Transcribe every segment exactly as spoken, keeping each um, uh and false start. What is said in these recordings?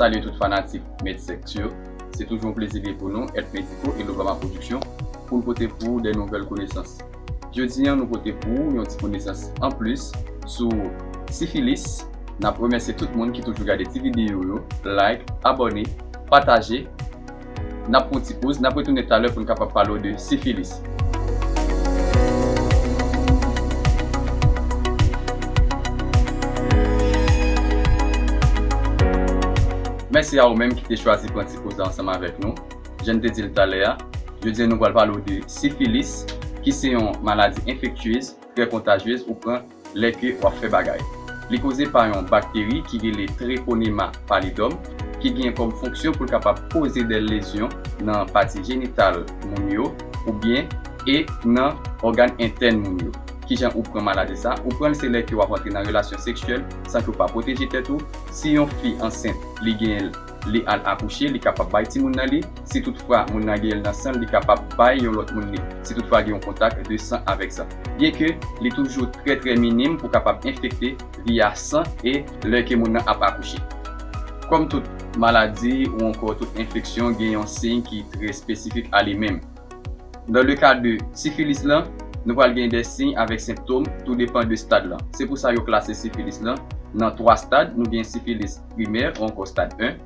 Salye tout fanatik Medsex yo. Se toujou yon plezi byen pou nou, Èt Mediko e Lobama Production, pou n pote pou ou de nouvèl konesans. Jodi a, nou pote pou ou yon ti konesans anplis sou sifilis. N ap remèsye tout moun ki toujou gade ti videyo yo, like, abòne, pataje. N ap pran ti poz, n ap retounen talè pou n kapab pale w de sifilis. Mèsi a ou menm ki te chwazi pran ti poz la ansanm avèk nou. Jan n te di l talè a, jodi a nou pral pale w de sifilis, ki se yon maladi enfektyez, trè kontajyez ou pran lè ke w ap fè bagay. Li koze pa yon bakteri ki rele Treponema pallidum, ki gen kòm fonksyon pou l kapab koze de lezyon nan pati jenital moun yo oubyen e nan ògàn entèn moun yo. Kijan ou pran maladi sa? Ou pran l se lè ke w ap antre nan relasyon seksyèl san ke w pa pwoteje tèt ou. Si yon fi ansent, li gen l, li al akouche, li kapab bay timoun nan li. Si toutfwa moun nan gen l nan san l, li kapab bay yon lòt moun li, si toutfwa gen yon kontak de san avèk sa. Byenke li toujou trè, trè minim pou kapab enfekte via san e lè ke moun nan ap akouche. Kòm tout maladi ou ankò tout enfeksyon, gen yon siy ki trè espesifik a li menm. Dans le cas de sifilis lan, nou pral gen de siy avèk senptòm, tou depan de stad lan. Se pou sa yo klase sifilis lan nan twa stad. Nou gen sifilis primè ou ankò stad en.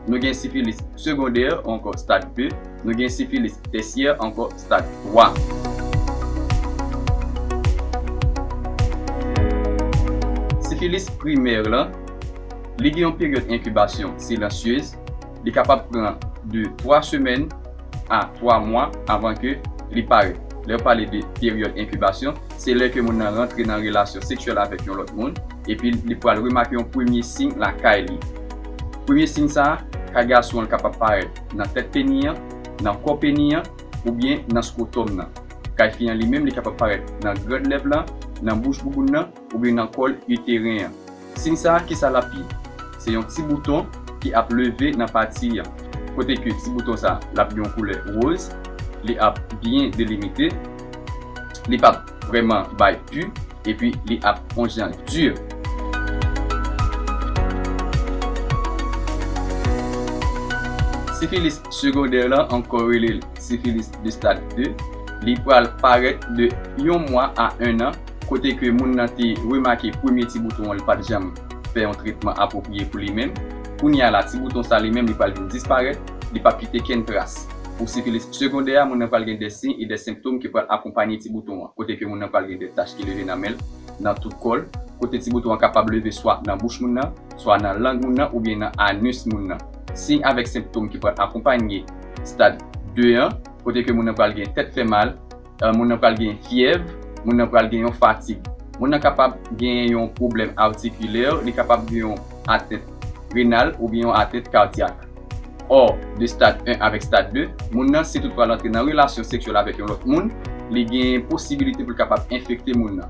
Nou gen sifilis segondè ou ankò stad de. Nou gen sifilis tèsyè ankò stad twa. Sifilis primè lan, li gen yon peryòd enkibasyon silansyez. Li kapab pran de twa semèn a twa mwa avan ke li parèt. Lè yo pale de peryòd enkibasyon, se lè ke moun nan rantre nan relasyon seksyèl avèk yon lòt moun, epi li pral remake yon premye siy lakay li. Premye siy sa a, kay gason an, li kapab parèt nan tèt peni an, nan kò peni an, oubyen nan skotòm nan. Kay fi an li menm, li kapab parèt nan grann lèv lan, nan bouch bouboun nan, oubyen nan kòl iteren an. Siy sa a, kisa l ap ye? Se yon ti bouton ki ap leve nan pati an. Kote ke ti bouton sa, l ap gen yon koulè woz, li ap byen delimite, li p ap vrèman bay pi, epi li ap on jan di. Sifilis segondè lan, ankò rele l sifilis de stad de, li pral parèt de yon mwa a en an, kote ke moun nan te remake premye ti bouton an, li pa t janm fè yon tretman apwopriye pou li menm. Kounye a la, ti bouton sa li menm, li pral vin disparèt, li p ap kite kenn tras. Pou sifilis segondè a, moun nan pral gen de siy e de senptòm ki pral akonpanye ti bouton an, kote ke moun nan pral gen de tach ki leve nan men l, nan tout kò l, kote ti bouton an kapab leve swa nan bouch moun nan, swa nan lang moun nan, oubyen nan anis moun nan. Siy avèk senptòm ki pral akonpanye stad de an, kote ke moun nan pral gen tèt fè mal, eh, moun nan pral gen fyèv, moun nan pral gen yon fatig. Moun nan kapab gen yon pwoblèm atikilè, li kapab gen yon atent renal oubyen yon atent kadyak. Hors de stad en avèk stad de, moun nan, si toutfwa l antre nan relasyon seksyèl avèk yon lòt moun, li gen posibilite pou l kapab enfekte moun nan.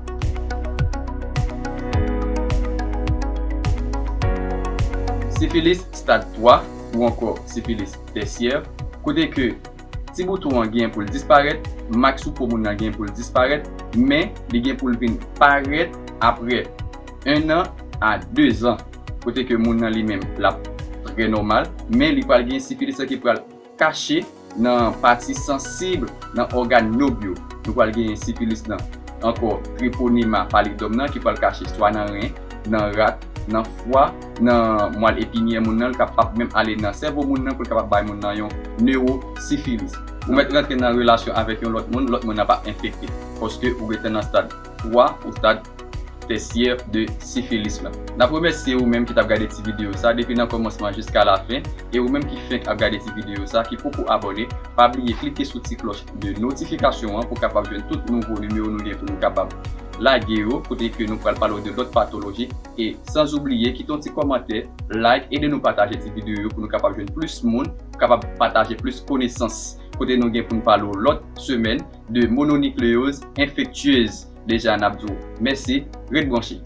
Sifilis stad twa ou ankò sifilis tèsyè, kote ke ti bouton an gen pou l disparèt, mak sou po moun nan gen pou l disparèt, men li gen pou l vin parèt apre en an a de zan, kote ke moun nan li menm l ap trè nòmal, men li pral gen sifilis lan ki pral kache nan pati sansib, nan ògàn nob yo. Nou pral gen sifilis lan ankò, Treponema pallidum nan ki pral kache swa nan ren, nan rat, nan fwa, nan mwal epinyè moun nan, li kapab menm ale nan sèvo moun nan pou l kapab bay moun nan yon newosifilis. Ou mèt rantre nan relasyon avèk yon lòt moun, lòt moun nan pa enfekte, paske ou gentan nan stad twa ou stad tèsyè de sifilis lan. N ap remèsye ou menm ki t ap gade ti videyo sa depi nan kòmansman jiska lafen, e ou menm ki fenk ap gade ti videyo sa, ki poko abòne, pa bliye klike sou ti klòch de notifikasyon an pou kapab jwenn tout nouvo nimewo nou gen pou nou kapab lage yo, kote ke nou pral pale w de lòt patoloji. E sanzoubliye, kite yon ti kòmantè, like, ede nou pataje ti videyo yo pou nou kapab jwenn plis moun, kapab pataje plis konesans, kote nou gen pou n pale w lòt semèn de mononikleyoz enfektyez. Deja, n ap di w mèsi, ret branche.